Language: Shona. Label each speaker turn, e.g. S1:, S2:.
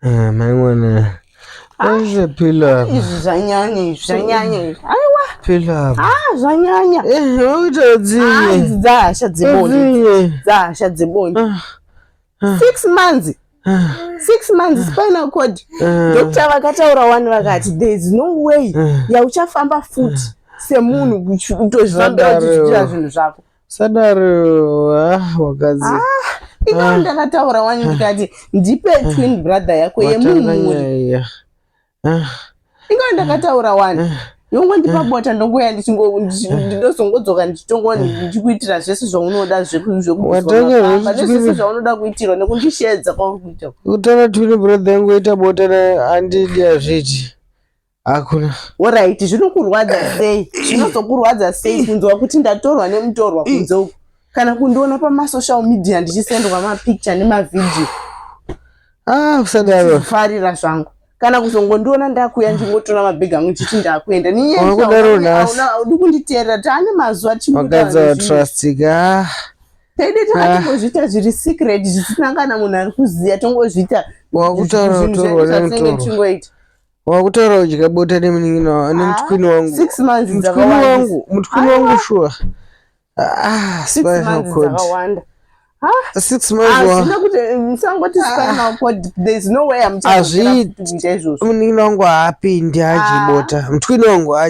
S1: Ah, mai mwana aise pila
S2: Izvi zvanyanya, izvi zvanyanya izvi. Aiwa.
S1: Pila.
S2: Ah, zvanyanya.
S1: Eh, wakuita
S2: Ah, idzi
S1: dzinye
S2: dzahasha dzebonde.
S1: Dzinye.
S2: Dzahasha dzebonde.
S1: Ah,
S2: 6 months.
S1: Ah,
S2: 6 months spinal cord.
S1: Ah.
S2: Doctor vakataura wani, vakati there is no way
S1: Ah.
S2: yauchafamba futi semunhu kutozvifambira
S1: Zvadaro.
S2: uchiitira zvinhu zvako.
S1: Sadaro, ah, wakadzi.
S2: Ingawa ndakataura wani, ndikati ndipe twin brother yako
S1: Watanga
S2: yemumhuri.
S1: nyaya. Ah,
S2: Ingawa ndakataura wani, yongondipa bota, ndongoya ndinozongodzoka ndichitongo ndichikuitira zvese zvaunoda.
S1: Watanga
S2: Zvekubviswa nezvese zvaunoda kuitirwa nekundishedza kwauri kuita.
S1: Kutaura twin brother yangu ita bota handidi, hazviti, hakuna.
S2: Alright, zvinokurwadza sei? Zvinozokurwadza sei kunzwa kuti ndatorwa nemutorwa kunze uku, kana kundiona pamasocial media ndichisendwa mapicture nemavhidhiyo?
S1: Ah, usadaro.
S2: Farira zvangu kana kuzongondiona ndakuya ndingotora mabhegi angu ndichiti ndakuenda.
S1: Wakudaro nhasi.
S2: Audi kunditeerera, taane mazuva.
S1: Wakadzi watrustika, ah.
S2: Taide takatombozviita zviri secret, zvisina kana munhu ari kuziya, tongozviita.
S1: Wakutaura
S2: zvinhu
S1: kutorwa
S2: zvedu zvatinenge
S1: nemutorwa.
S2: tichingoita.
S1: Wakutaura kudya bota nemunin'ina, nemutwini wangu.
S2: 6 months
S1: Mutwini
S2: dzakawandisa.
S1: wangu, mutwini wangu, sure. Ah,
S2: Six
S1: spinal
S2: months
S1: cord.
S2: dzakawanda.
S1: 6 months wa
S2: Hazvina kuti musangoti spinal cord, there is no way
S1: Hazviiti.
S2: amuchakuita izvozvo.
S1: Munin'ina wangu haapindi, haadyi bota. Mutwini wangu.